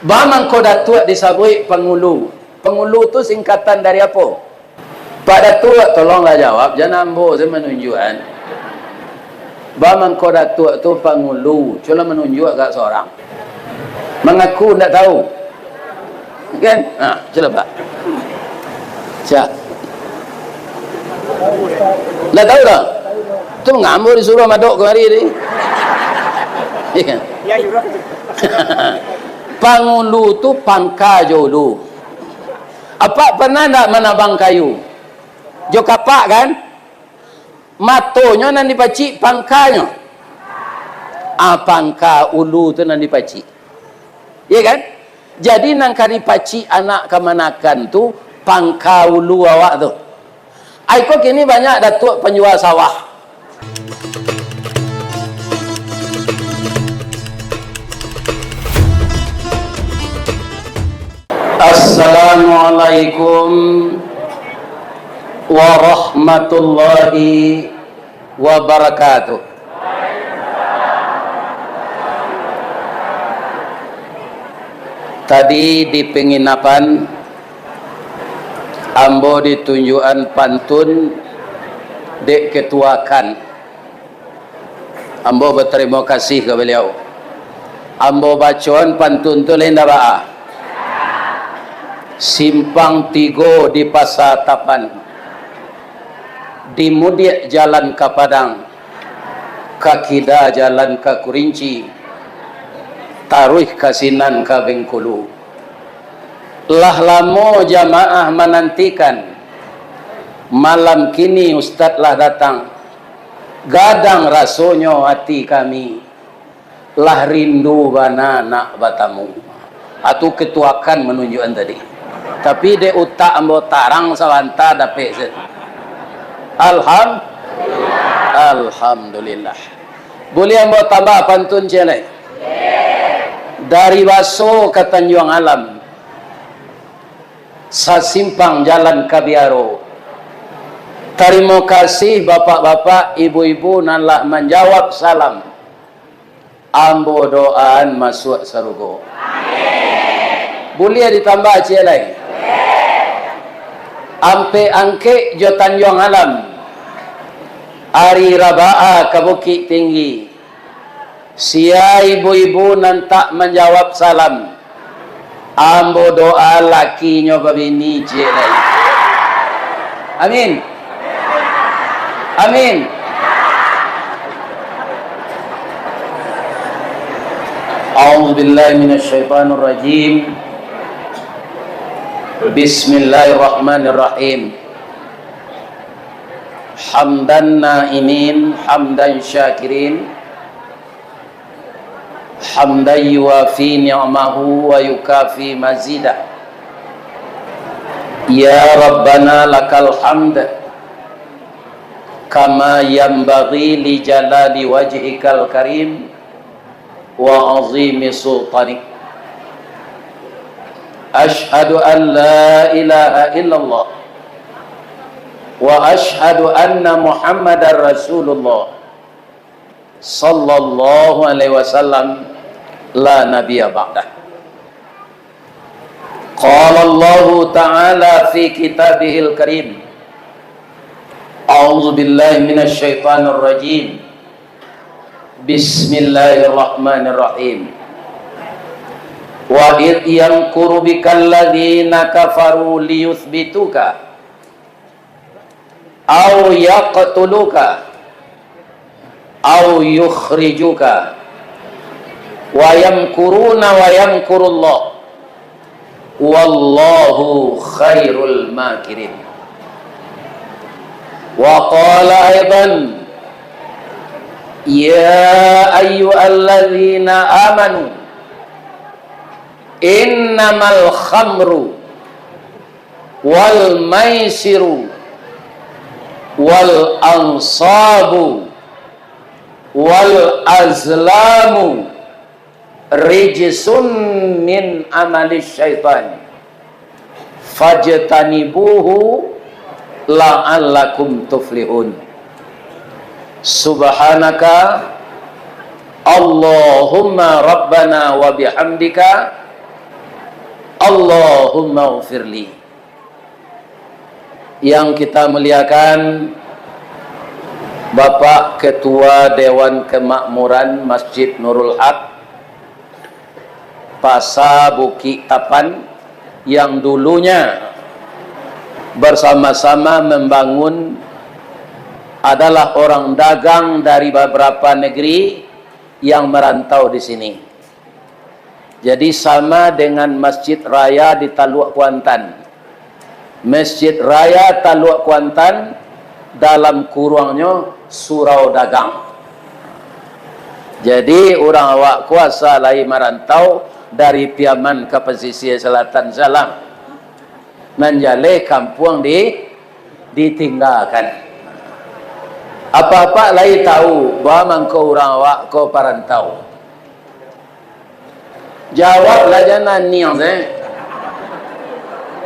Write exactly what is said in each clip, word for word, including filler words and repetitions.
Ba mangko Datuak disabuik pangulu? Pangulu tu singkatan dari apo? Pak Datuak, tolonglah jawab, jan ambo sajo manunjuakan. Ba mangko Datuak tu pangulu, cubolah manunjuak agak surang. Mangaku ndak tahu. Kan? Ha, cubolah, Pak. Siap. Ndak tahu dah? Tu mangko ambo disuruah madok kamari tadi. Iya kan? Pangulu tu pangka jo ulu. Apak pernah ndak manabang kayu? Jo kapak kan? Matonyo nan dipacik, pangkanyo. Ah, pangka ulu tu nan dipacik. Iya kan? Jadi nan ka dipacik anak kamanakan tu, pangka ulu awak tu. Ai ko kini banyak Datuak panjua sawah. Assalamualaikum warahmatullahi wabarakatuh. Tadi di panginapan, ambo ditunjuakan pantun dek Ketua K A N. Ambo batarimo kasih ka baliau. Ambo bacoan pantun tu lain ndak baa. Simpang Tigo di Pasa Tapan, di mudiak jalan ka Padang, ka kida jalan ka Kurinci, taruih ka sinan ka Bengkulu. Lah lamo jamaah manantikan, malam kini Ustad lah datang. Gadang rasonyo ati kami, lah rindu bana nak batamu. Atu Ketua K A N manunjuakan tadi. Tapi dek utak ambo tarang sabanta dapek se. Alham-, Alhamdulillah. Buliah ambo tambah pantun ciek lai? Dari Baso ka Tanjuang Alam, sasimpang jalan ka Biaro. Tarimo kasih bapak-bapak, ibu-ibu nan lah manjawab salam. Ambo doaan masuak sarugo. Buliah ditambah ciek lai? Ampek Angkek jo Tanjuang Alam, ari Rabaa ka Bukik Tinggi. Sia ibu-ibu nan tak manjawab salam, ambo doa lakinyo babini ciek lai. Amin. Amin. A'udzubillahi minasyaitonirrajim. Bismillahirrahmanirrahim. Hamdan na'imin, hamdan syakirin, hamdan yuwafi ni'amahu wa yukafi mazidah. Ya Rabbana lakal hamd, kama yanbaghi li jalali wajhikal karim wa azimi sultanik. Asyhadu an la ilaha illallah wa asyhadu anna Muhammadar Rasulullah sallallahu alaihi wasallam, la nabiyya ba'dah. Qala Allahu ta'ala fi kitabihil karim. A'udzu billahi minasy syaithanir rajim. Bismillahirrahmanirrahim. Wa idh yamkuru bikal ladzina kafaru liyutsbituka aw yaqtuluka aw yukhrijuka wa yamkuruna wa yamkurullah wallahu khairul makirin. Wa qala aidan, ya ayyuhalladzina amanu innamal khamru wal maisiru wal ansabu wal azlamu rijsun min amali syaitan, fajtanibuhu la'allakum tuflihun. Subhanaka Allahumma rabbana wa bihamdika, Allahumma ghfirli. Yang kita muliakan, Bapak Ketua Dewan Kemakmuran Masjid Nurul Haq, Pasa Bukik Tapan, yang dulunya bersama-sama membangun, adalah orang dagang dari beberapa negeri yang merantau di sini. Jadi, sama dengan Masjid Raya di Taluk Kuantan. Masjid Raya Taluk Kuantan, dalam kuruangnyo surau dagang. Jadi, urang awak ko asa lai marantau dari Piaman ka Pasisia Selatan salang. Nan jaleh kampuang di, ditinggakan. Apak-apak lai tahu, baa mangko urang awak ko parantau? Jawablah, jan naniang se.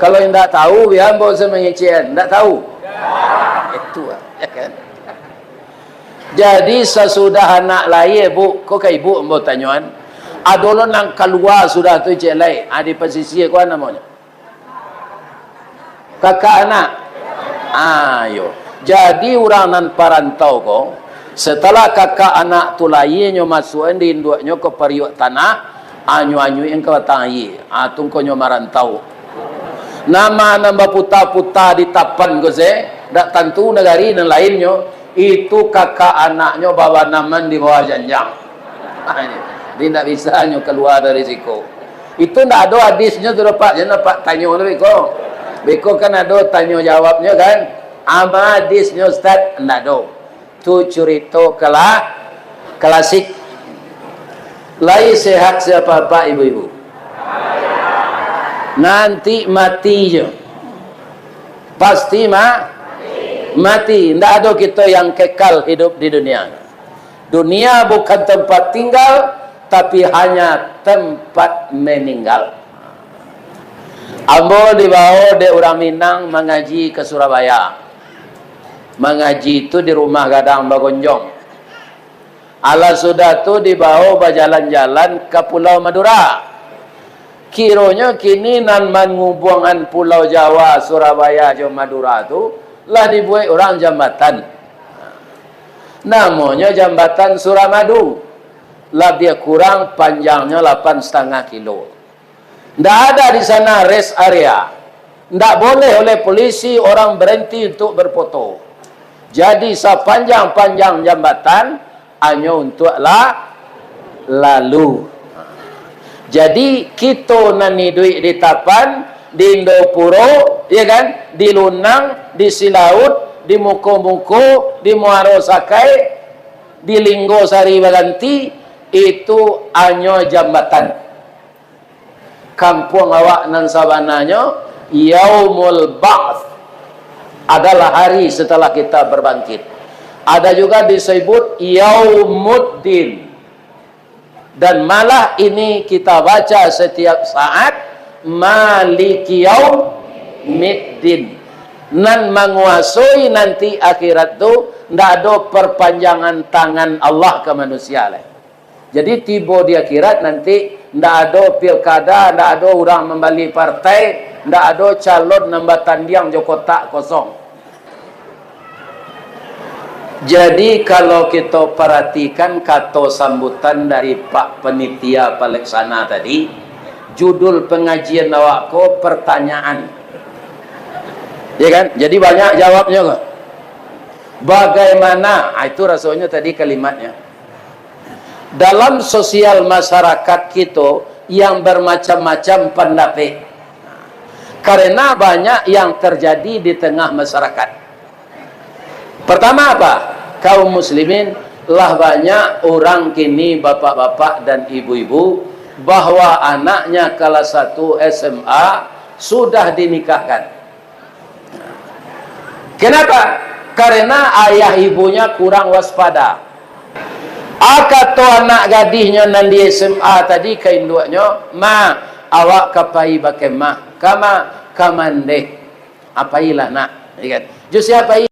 Kalau indak tahu, bia ambo se mangecek, indak tahu. Itu, ya kan? Jadi, sasudah anak lahia, Bu, ko ka ibu ambo tanyoan. Ado lo nan kalua sudah tu, cek lai. Ah, di Pasisia ko namonyo. Kakak anak. Ayo. Jadi, urang nan parantau ko, setelah kakak anak tu lahia, nyo masuakan di induaknyo ka pariuak tanah, anyo-anyo ka batang aia. Ah, tu ko nyo marantau. Nama nan baputa-puta di Tapan ko se, dak tantu nagari nan lainnyo, itu kakak anaknyo babanaman di bawah janjang. Ah, ini. Jadi, ndak bisa nyo kalua dari siko. Itu ndak ado hadisnyo tu, Pak. Jan Apak tanyo tu beko. Beko kan ado tanyo jawabnyo kan. Ama hadisnyo, Ustaz? Ndak ado. Tu curito kala-, klasik. Lai sehat sia Apak, ibu-ibu? Nanti mati jo. Pasti ma-, mati. Ndak ado kito yang kekal hidup di dunia. Dunia bukan tempat tinggal, tapi hanya tempat meninggal. Ambo dibawo dek urang Minang mangaji ka Surabaya. Mangaji tu di Rumah Gadang Bagonjong. Alah sudah tu dibawo bajalan-jalan ka Pulau Madura. Kironyo kini nan mangubuangan Pulau Jawa, Surabaya jo Madura tu lah dibuek urang jambatan. Namonyo Jambatan Suramadu. Labiah kurang panjangnyo lapan satangah kilo. Ndak ada di sana rest area. Ndak boleh oleh polisi orang berhenti untuk berfoto. Jadi, sapanjang-panjang jambatan, hanyo untuak la-, lalu. Jadi, kito nan iduik di Tapan, di Indopuro, ya kan, di Lunang, di Silaut, di Muko-Muko, di Muaro Sakai, di Linggo Sari Baganti, itu hanyo jambatan. Kampuang awak nan sabananyo, Yaumul Ba'ts, adalah hari setelah kita berbangkit. Ada juga disebut Yaumuddin. Dan malah ini kita baca setiap saat, Maliki Yaumiddin. Nan manguasoi nanti akhirat tu, ndak ado perpanjangan tangan Allah ka manusia lai. Jadi, tibo di akhirat nanti, ndak ado pilkada, ndak ado urang mambali partai, ndak ado calon nan batandiang jo kotak kosong. Jadi, kalau kito paratikan kato sambutan dari Pak Panitia Palaksana tadi, judul pangajian awak ko pertanyaan. Ya kan? Jadi, banyak jawabnyo ko. Bagaimana? Ah, itu rasonyo tadi kalimatnyo. Dalam sosial masyarakat kito yang bermacam-macam pandapek. Karena banyak yang terjadi di tengah masyarakat. Pertama apa? Kaum muslimin, lah banyak urang kini, bapak-bapak dan ibu-ibu, bahwa anaknya kelas satu S M A sudah dinikahkan. Kenapa? Karena ayah ibunya kurang waspada. A, kato anak gadihnyo nan di S M A tadi ka induaknyo, "Ma, awak ka pai bakemah." "Kama?" "Ka Mandeh." "A, pailah, Nak." Ya kan? "Jo sia pai?"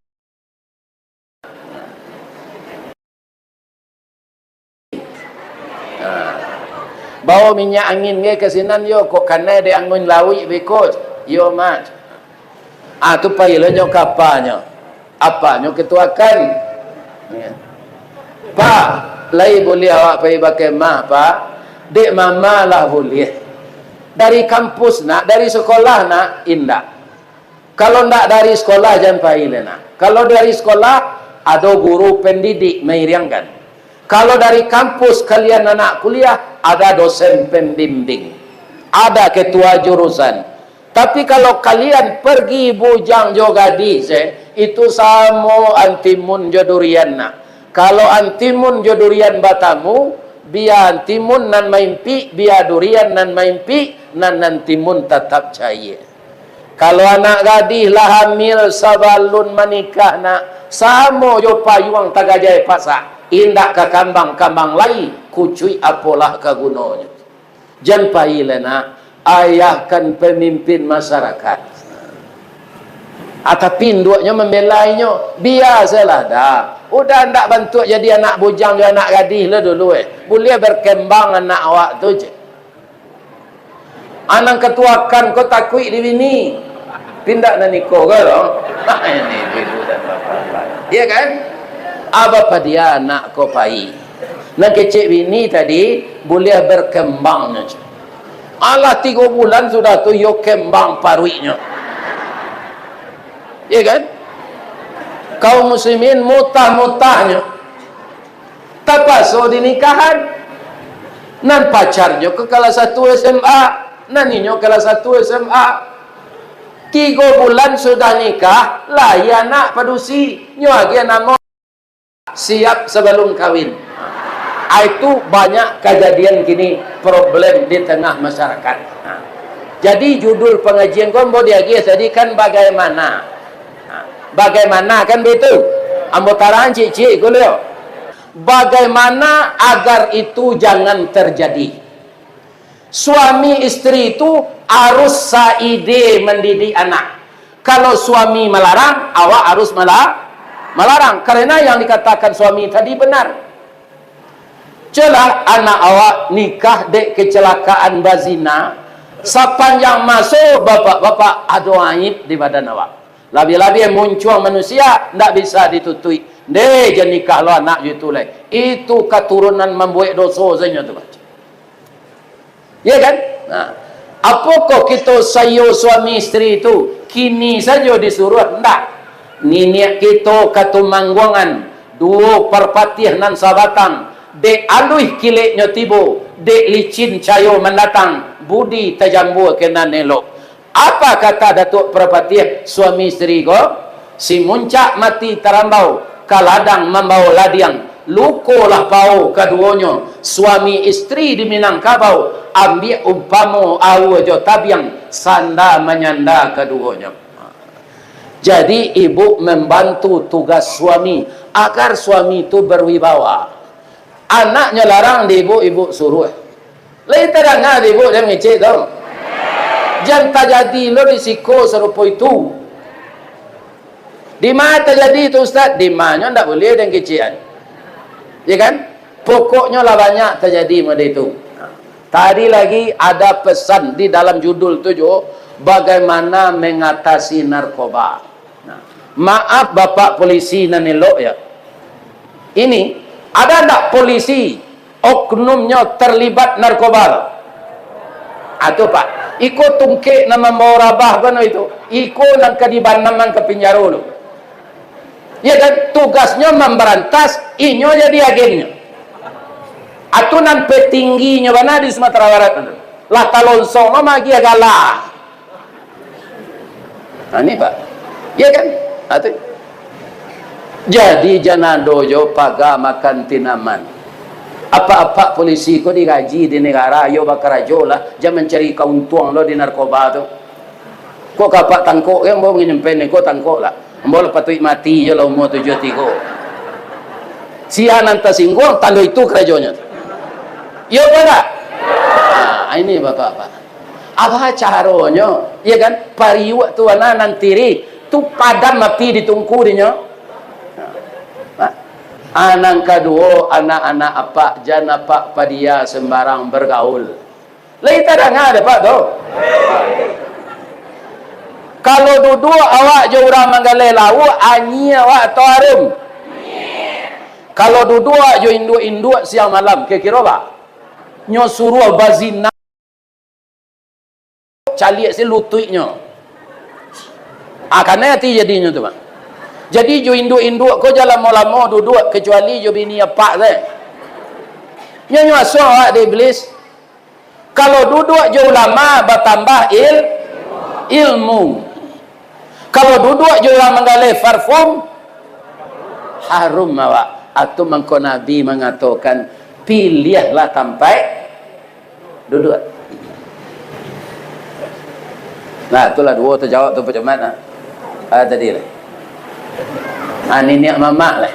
Nah, Bao minyak angin ge ka sinan yo, kok kanai dek angin lauik beko. Yo, Mak. Ah, tu pai lo nyo ka apanyo. Apanyo katuakan. Ya. "Pak, lai buliah awak pai bakemah, Pak?" "Dek mama lah buliah." "Dari kampus, Nak? Dari sekolah, Nak?" "Indak." "Kalau ndak dari sekolah, jan pai lai, Nak. Kalau dari sekolah, ado guru pendidik mairiangkan. Kalau dari kampus kalian anak kuliah, ada dosen pembimbing, ada ketua jurusan. Tapi kalau kalian pergi bujang jo gadih se, itu samo antimun jo durian, Nak. Kalau antimun jo durian batamu, bia antimun nan maimpik, bia durian nan maimpik, nan antimun tatap cayie." Kalau anak gadih lah hamil sabalun manikah, Nak, samo jo payuang tagajai pasak, indak ka kambang-kambang lai, kucuik apolah ka gunonyo. Jan pai lai, Nak, ayah kan pemimpin masyarakat. Ah, tapi induaknyo mambelainyo, biasalah dah. Udah ndak bantuak jadi anak bujang jo anak gadih lah dulu, eh. Buliah berkembang anak awak tu je. Anang katuakan ko takuik di bini. Pindah nan iko ko lo. Ini ibu dan bapak-bapak. Iya kan? Aba padia anak ko pai. Nan kecek bini tadi, buliah berkembangnyo. Alah tigo bulan sudah tu, yo kembang paruiknyo. Iya kan? Kaum muslimin mutah-mutahnyo. Tapaso dinikahan. Nan pacarnyo ke kelas satu S M A, nan inyo kelas satu S M A. Tigo bulan sudah nikah, lahia anak padusi. Nyo agiah namo siap sabalum kawin. Ah, itu banyak kajadian kini, problem di tangah masyarakat. Nah, jadi judul pangajian ko ambo diagiah tadi kan bagaimana. Nah, bagaimana kan baitu? Ambo tarang ciek-ciek ko lo. Bagaimana agar itu jangan terjadi? Suami isteri itu harus saide mendidik anak. Kalau suami melarang, awak harus mela-, melarang. Karena yang dikatakan suami tadi benar. Celah anak awak nikah dek kecelakaan bazina, sapanjang maso bapak-bapak ado aib di badan awak. Labiah-labiah muncuang manusia, ndak bisa ditutuik. Ndeh, jan nikah lo anak jo itu lai. Itu katurunan mambuek doso sajo tu, Pak. Ya kan? Nah, apokoh kito saiyo suami isteri tu kini sajo disuruah? Ndak. Niniak kito Katumangguangan, duo Parpatiah nan sabatang, dek aluih kileknyo tibo, dek licin cayo mandatang, budi tajambuakan nan elok. Apa kata Datuak Parpatiah, suami isteri ko? Si muncak mati tarambau, ka ladang mambao ladiang, luko lah pao kaduonyo, suami isteri di Minangkabau, ambiak umpamo aua jo tabiang, sanda manyanda kaduonyo. Jadi, ibu membantu tugas suami, agar suami tu berwibawa. Anaknyo larang di ibu, ibu suruah. Lai tadanga di ibu dek mangecek tu? Jan tajadi lo di siko sarupo itu. Di ma tajadi tu, Ustaz? Di manyo ndak buliah dek mangecek an. Ya kan? Pokoknyo lah banyak tajadi model itu. Tadi lagi ada pesan di dalam judul tu juo, bagaimana mengatasi narkoba. Nah, maaf Bapak polisi nan elok ya. Ini, ada ndak polisi oknumnyo terlibat narkoba tu? Ah, tu, Pak. Iko tungkek nan mambawa rabah kono itu. Iko nan ka dibanamkan ka pinjaro tu. Ya kan? Tugasnyo mambarantas, inyo jadi agennyo. Atu nan petingginyo bana di Sumatera Barat tu. Lah talonsong lo magiah gala. Nah, ni, Pak. Ya kan? Nah, tu. Jadi, jan ado jo paga makan tinaman. Apak-apak polisi ko digaji di negara, yo bakarajo lah, jan mancari kauntuang lo di narkoba tu. Kok kapak tangkok, yo, ambo manyampai ko tangkok lah. Ambo lah patuik mati jo lah umua tujuah tigo. Sia nan tasingguang, tando itu karajonyo. Yo, apa ndak? Nah, ini bapak-bapak. Apa caronyo? Ya kan? Pariuak tu ana nan tiri, tu padam api di tungku dinyo. Nah. A, nan kaduo, anak-anak apak, jan apak padia sembarang bergaul. Lai tadanga dek apak tu? Kalau duduak awak jo urang manggaleh lauak, anyia awak atau arum? Kalau duduak jo induak-induak siang malam, kiro-kiro ba? Nyo suruah bazina. Caliak si lutuiknyo. Ah, kanai ati jadinyo tu, Mak. Jadi, jo induak-induak ko jan lamo-lamo duduak, kecuali jo bini apak se. Nyo, nyo asuah awak dek iblis. Kalau duduak jo ulama, batambah il-, ilmu. Kalau duduak jo urang manggaleh parfum, harum awak. Atu mangko Nabi mangatokan, piliahlah tampaik duduak. Nah, itulah duo tajawab tu, Pak Camat, nah. Ah, tadi lah. Ah, niniak mamak lah.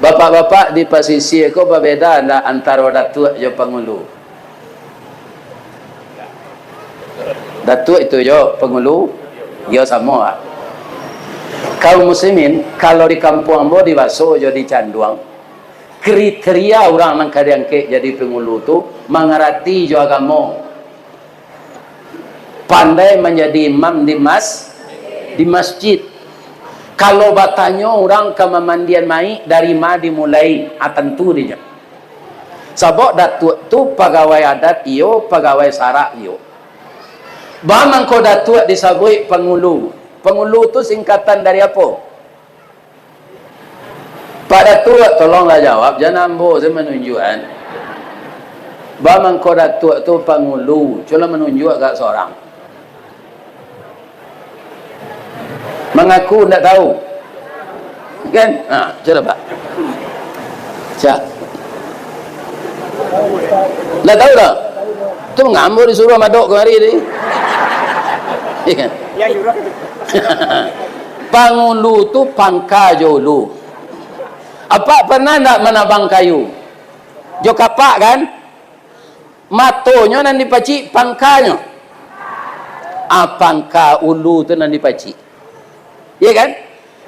Bapak-bapak di pasisia ko babeda ndak antaro datuak jo pangulu? Datuak itu jo pangulu, yo samo lah. Kaum muslimin, kalau di kampuang ambo di Baso jo di Canduang, kriteria urang nan ka diangkek jadi pangulu tu mangarati jo agamo, pandai manjadi imam di mas-, di masjid. Kalau batanyo urang ka mamandian mayik, dari ma dimulai, ah, tantu dinyo. Sabab datuak tu pagawai adat iyo, pagawai sarak iyo. Ba mangko datuak disabuik pangulu? Pangulu tu singkatan dari apo? Pak Datuak, tolonglah jawab, jan ambo se manunjuakan. Ba mangko datuak tu pangulu, cubolah manunjuak agak surang. Mangaku ndak tahu. Kan? Ha, cubo, Pak. Cak. Ndak tahu dah? Tu mangko ambo disuruah madok kamari tadi. Iya kan? Pangulu tu pangka jo ulu. Apak pernah ndak manabang kayu? Jo kapak kan? Matonyo nan dipacik, pangkanyo. Ah, pangka ulu tu nan dipacik. Iya kan?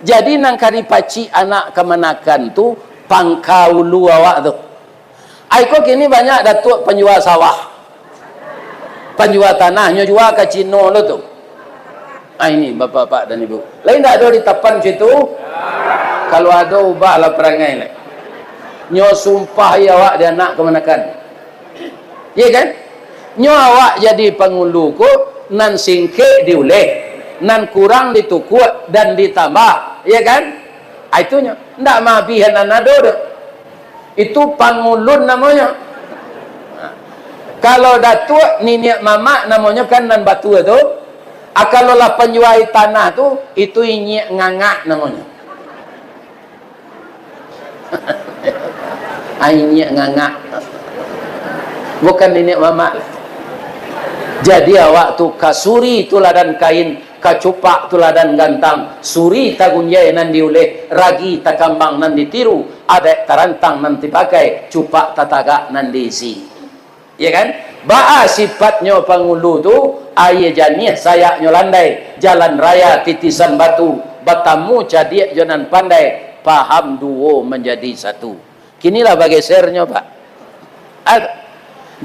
Jadi nan ka dipacik anak kamanakan tu, pangka ulu awak tu. Ai ko kini banyak datuak panjua sawah. Panjua tanah, nyo jua ka Cino lo tu. Ah, ini, bapak-bapak dan ibu. Lain ndak ado di Tapan situ? Kalau ado, ubahlah parangai lai. Nyo sumpahi awak di anak kamanakan. Iya kan? Nyo awak jadi pangulu ko, nan singkek diuleh, nan kurang ditukuak dan ditambah. Iya kan? Ah, itunyo. Ndak maabihan nan ado doh. Itu pangulun namonyo. Kalau datuak niniak mamak namonyo kan nan batua tu. Ah, kalau lah panjuai tanah tu, itu inyiak ngangak namonyo. Ah, inyiak ngangak. Bukan niniak mamak. Jadi awak tu kasuri tuladan kain, kacupak tuladan gantang, suri tagunjai nan diuleh, ragi takambang nan ditiru, adaik tarantang nan dipakai, cupak tatagak nan diisi. Ya kan? Baa sipatnyo pangulu tu, aia janiah sayaknyo landai, jalan raya titisan batu, batamu cadiak jo nan pandai, paham duo manjadi satu. Kinilah bagesernyo, Pak. Ad-,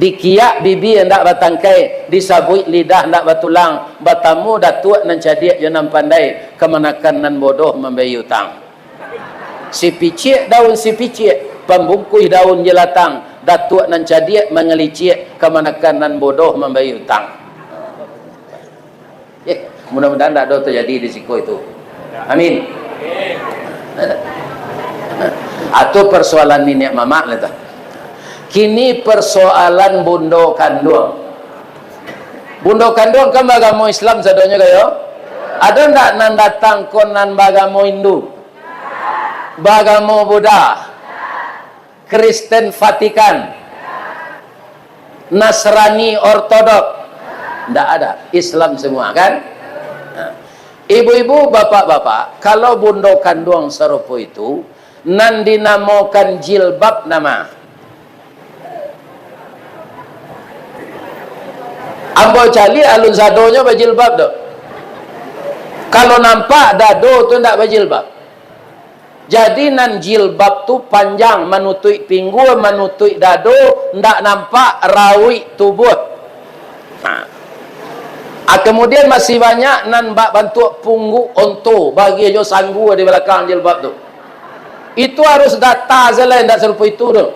dikiak bibia ndak batangkai, disabuik lidah ndak batulang, batamu datuak nan cadiak jo nan pandai, kamanakan nan bodoh mambayia utang. Sipiciak daun sipiciak, pambungkuih daun jelatang, datuak nan cadiak mangaliciak, kamanakan nan bodoh mambayia utang. Eh, mudah-mudahan ndak ado terjadi di siko itu. Amin. Atu persoalan niniak mamak lah tu. Kini persoalan bundo kanduang. Bundo kanduang kan bagamo Islam sadonyo kayo? Ado ndak nan datang ko nan bagamo Hindu? Bagamo Buddha? Kristen Vatikan, Nasrani Ortodok, ndak ada. Islam semua, kan? Nah, ibu-ibu, bapak-bapak, kalau bundo kanduang sarupo itu, nan dinamokan jilbab nama. Ambo caliak alun sadonyo bajilbab tu. Kalau nampak dado tu ndak bajilbab. Jadi, nan jilbab tu panjang, manutuik pinggua, manutuik dado, ndak nampak rauik tubuah. Nah. Ah, kemudian masih banyak nan bak bantuak pungguk onto, bagi jo sanggua di balakang jilbab tu. Itu harus data se lai, ndak sarupo itu tu.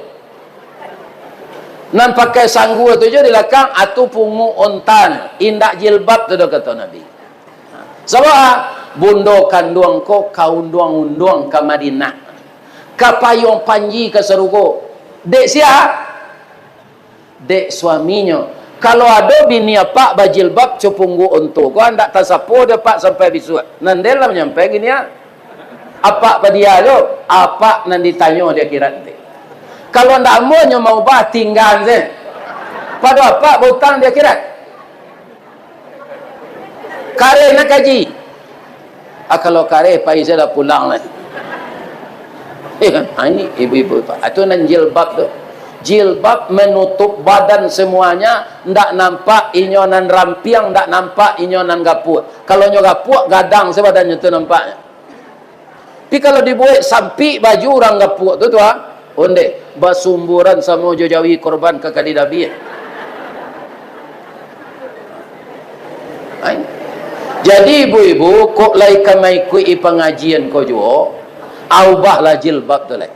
Nan pakai sanggua tu jo di balakang, atu pungguk onta, indak jilbab tu doh, kato Nabi. Sabab, ah, bundo kanduang ko ka unduang-unduang ka Madinah, ka payuang panji ka sarugo. Dek sia? Dek suaminyo. Kalau ado bini apak bajilbab, co pungguk onto ko, ndak tasapo dek apak sampai bisuak. Nan den lah manyampai kini, ah. Apak padia tu, apak nan ditanyo di akhirat nanti. Kalau ndak amuah nyo maubah, tingga se. Pado apak bautang di akhirat. Kareh nak kaji. Ah, kalau kareh, pai se lah pulang lah. Eh, ah, ini ibu-ibu, Pak. Ah, tu nan jilbab tu. Jilbab menutup badan semuanya, ndak nampak inyo nan rampiang, ndak nampak inyo nan gapuak. Kalau nyo gapuak, gadang se badannyo tu nampaknyo. Tapi kalau dibuek sampik baju urang gapuak tu, tu, ah, ondeh, basumburan samo jo jawi korban ka kali dabiah. Ai. Jadi, ibu-ibu, kok lai ka maikuik-i pangajian ko juo, ah, ubahlah jilbab tu lai.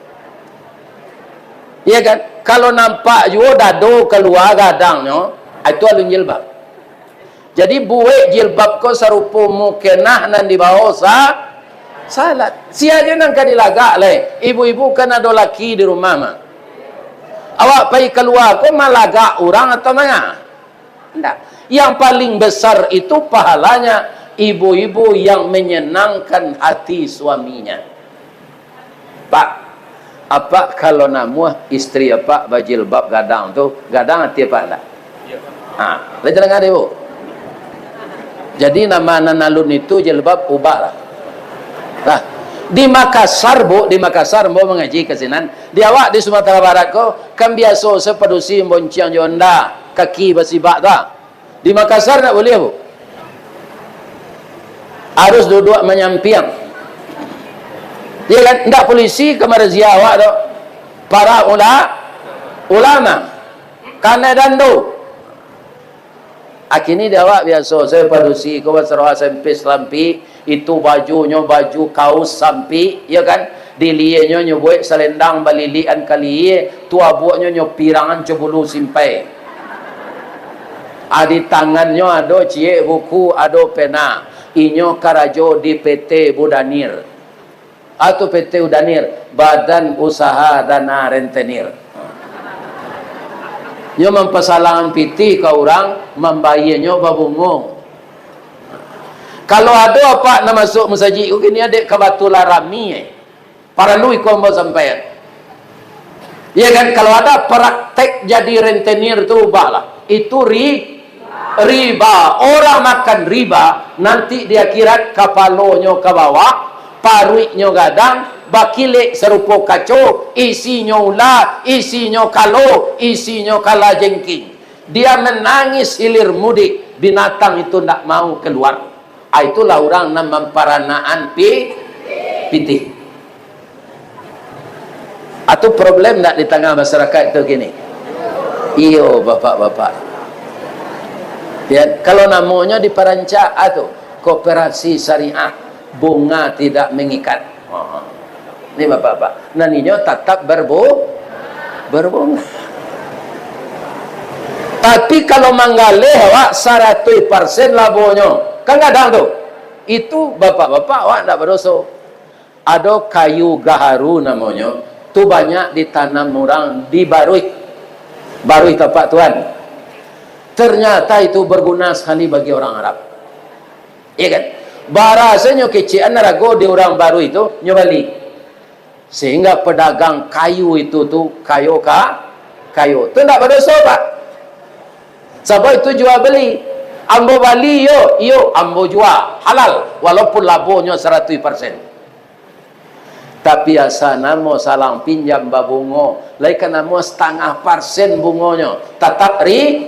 Iya kan? Kalau nampak juo dado kalua gadangnyo, ah, itu alun jilbab. Jadi, buek jilbab ko sarupo mukenah nan dibao sa-, salat. Sia jo nan ka dilagak lai. Ibu-ibu kan ado laki di rumah mah. Awak pai kalua ko malagak urang atau manga? Ndak. Yang paling besar itu pahalanya ibu-ibu yang menyenangkan hati suaminya. Pak, apak kalau namuah istri apak bajilbab gadang tu, gadang ati apak ndak? Ha, lai tadanga dek, Bu? Jadi, nama nan alun itu jilbab, ubahlah. Nah, di Makassar, Bu, di Makassar, ambo mangaji ka sinan. Di awak di Sumatera Barat ko, kan biaso se padusi bonciang jo onda, kaki basibak tu, ah. Di Makassar ndak buliah, Bu. Harus duduak manyampiang. Iya kan? Ndak polisi ka marazia awak tu. Para ula-, ulama. Kanai dando. Akini di awak biaso, se padusi ko basarwa sempis lampik, itu bajunyo baju kaus sampik, iyo kan? Di lienyo nyo buek salendang balilikan kalie, tuabuaknyo nyo pirangan co bulu simpai. Ah, di tangannyo ado ciek buku, ado pena. Inyo karajo di P T Budanir. Atau P T Udanir, Badan Usaha Dana Rentenir. Nyo mampasalangan pitih ka urang, mambayianyo babungo. Kalau ado apak nan masuak masajik ko kini, dek kabatulan rami, eh. Paralu iko ambo sampaian. Iya kan, kalau ada praktek jadi rentenir tu, ubahlah. Itu ri-, riba. Orang makan riba, nanti di akhirat kapalonyo ka bawah, paruiknyo gadang, bakilek sarupo kaco, isinyo ula, isinyo kalo, isinyo kalajengking. Dia menangis hilir mudik, binatang itu ndak mau keluar. Ah, itulah urang nan mamparanaan pi-, pitih. Atu problem ndak di tangah masyarakat tu kini? Iyo, bapak-bapak. Ya, kalau namonyo di parancak, ah, tu, koperasi syariah, bunga tidak mengikat. Ha. Ni bapak-bapak. Nan inyo tatap berbu-, berbunga. Tapi kalau manggaleh awak saratuih parsen labonyo, kan gadang tu. Itu bapak-bapak awak ndak badoso. Ado kayu gaharu namonyo, tu banyak ditanam urang di baruih. Baruih tapak tuan. Ternyata itu berguna sekali bagi orang Arab. Iya kan? Baraso nyo kecekan arago di urang baruih tu, nyo bali. Sehingga pedagang kayu itu tu kayo ka-, kayo. Tu ndak badoso, Pak. Sabab itu jual beli. Ambo bali, yo, iyo, ambo jua. Halal. Walaupun labonyo saratuih parsen. Tapi asa namo salang pinjam babungo, lai ka namo satangah parsen bungonyo, tatap ri-,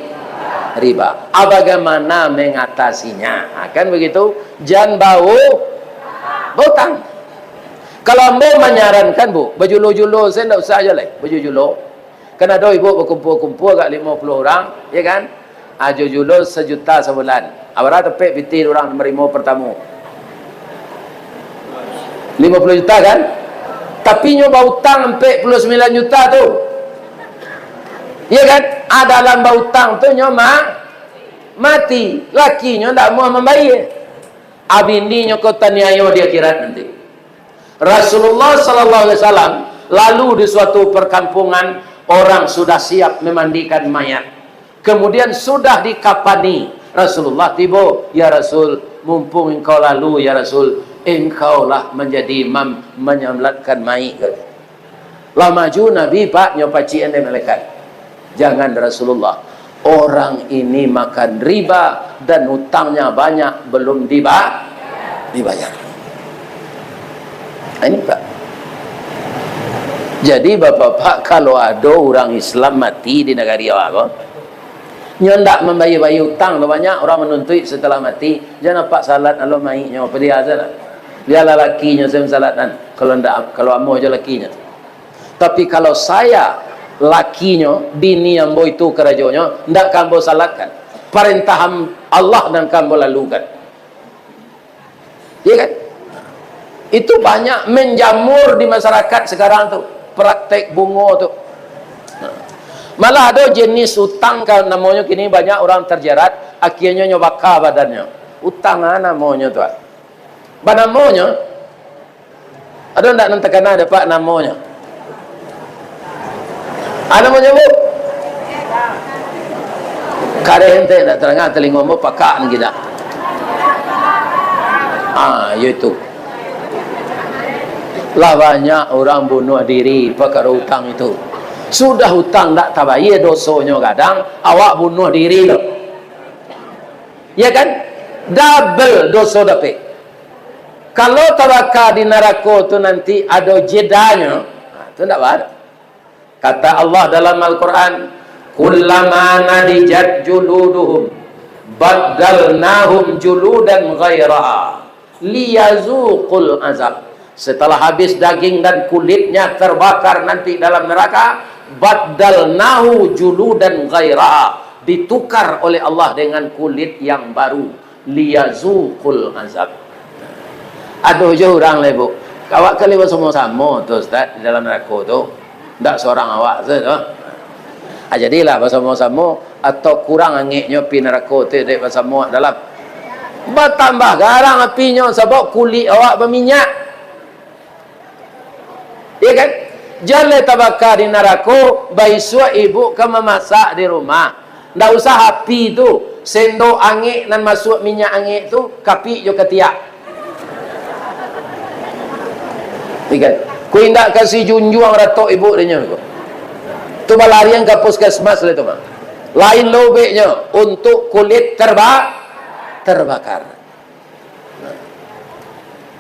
riba. Ah, bagaimana mengatasinya? Ah, kan begitu? Jan bau-, bautang. Kalau ambo manyarankan, Bu, bajulo-julo sajo, ndak usah jo lai, bajulo-julo. Kan ado ibu bakumpua-kumpua agak limo puluah urang, ya kan? Ajo julo sajuta sabulan. Abara dapek pitih urang marimo partamo? Limo puluah juta, kan? Tapi nyo bautang ampek puluah sambilan juta tu. Ya kan? Adalah bautang tu nyo ma-, mati. Lakinyo ndak amuah mambayia. Abininyo ko taniayo di akhirat nanti. Rasulullah sallallahu alaihi wasallam lalu di suatu perkampungan, orang sudah siap memandikan mayat. Kemudian sudah dikapani, Rasulullah tibo, "Ya Rasul, mumpung engkau lalu, ya Rasul, engkaulah menjadi imam menyalatkan mayit," kata. Lah maju Nabi, Pak, nyo pacikan dek malaikat. "Jangan, Rasulullah. Orang ini makan riba dan utangnya banyak, belum diba-, dibayar." Ini, Pak. Jadi, Bapak-bapak, kalau ado urang Islam mati di nagari awak ko, nyo ndak mambayia-bayia utang tu, banyak urang manuntuik setelah mati, jan apak salat alo mayiknyo, padiah sajo lah. Bialah lakinyo sajo salatkan, kalau ndak, kalau amuah jo lakinyo. Tapi kalau saya lakinyo, bini ambo itu karajonyo, ndak ka ambo salatkan. Parentah am-, Allah nan ka ambo lalukan. Iya kan? Itu banyak menjamur di masyarakat sekarang tu, praktek bungo tu. Malah ado jenis utang ka namonyo kini banyak urang terjerat, akhirnyo nyo baka badannyo. Utang a namonyo tu a. Ba namonyo, ado ndak nan takana dek Apak namonyo? A namonyo, Bu? Kareh ente ndak tadanga talingo ambo, pakak nan kida. Ah, iyo itu. Lah banyak urang bunuah diri pakaro utang itu. Sudah utang ndak tabayia dosonyo gadang, awak bunuah diri lo. Ya kan? Double doso dapek. Kalau tabaka di narako tu nanti ado jedanyo, ha, tu ndak baa. Kata Allah dalam Al-Quran, "Kullama nadijat juluduhum, baddalnahum juludan ghairaha, liyazuqul azab." Setelah habis daging dan kulitnya terbakar nanti dalam neraka, baddalnahu juludan ghairaha, ditukar oleh Allah dengan kulit yang baru. Liyazuqul azab. Ado juo urang lai, Bu. Awak kali basamo-samo tu, Ustaz, di dalam narako tu. Ndak sorang awak sajo tu. Ah, jadilah basamo-samo, atau kurang angeknyo api narako tu dek basamo awak dalam. Batambah garang apinyo, sabab kulik awak baminyak. Iya kan? Jan lai tabaka di narako, baisuak ibu ka mamasak di rumah. Ndak usah api tu, sendok angek nan masuak minyak angek tu, kapik jo katiak. Iya kan? Ku indak kasi junjuang ratok ibu dinyo ko. Tu balarian ka puskesmas lah tu mah. Lain lobeknyo, untuk kulit terba-, terbakar.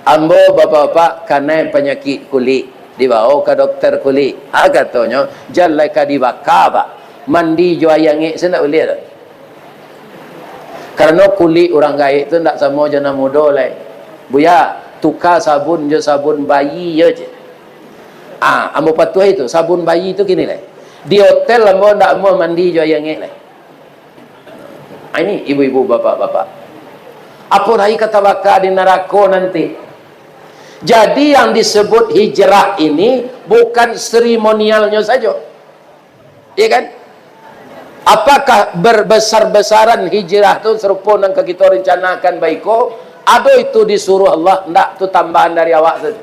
Ambo, bapak-bapak, kanai panyakik kulik, dibawo ka dokter kulik. Ha, katonyo, jan lai ka dibaka, Pak. Mandi jo aia angek se ndak buliah doh. Karano kulik urang gaek tu ndak samo jo nan mudo lai. Buya, tuka sabun jo sabun bayi yo, cek. Ah, ambo patuahi tu, sabun bayi tu kini lai. Di hotel ambo ndak amuah mandi jo aia angek lai. Ah, ini ibu-ibu, bapak-bapak. Apo lai ka tabaka di narako nanti? Jadi, yang disebut hijrah ini bukan seremonialnyo sajo. Iya kan? Apakah berbesar-besaran hijrah tu sarupo nan ka kito rencanakan baiko? Ado itu disuruah Allah, ndak, tu tambahan dari awak sajo.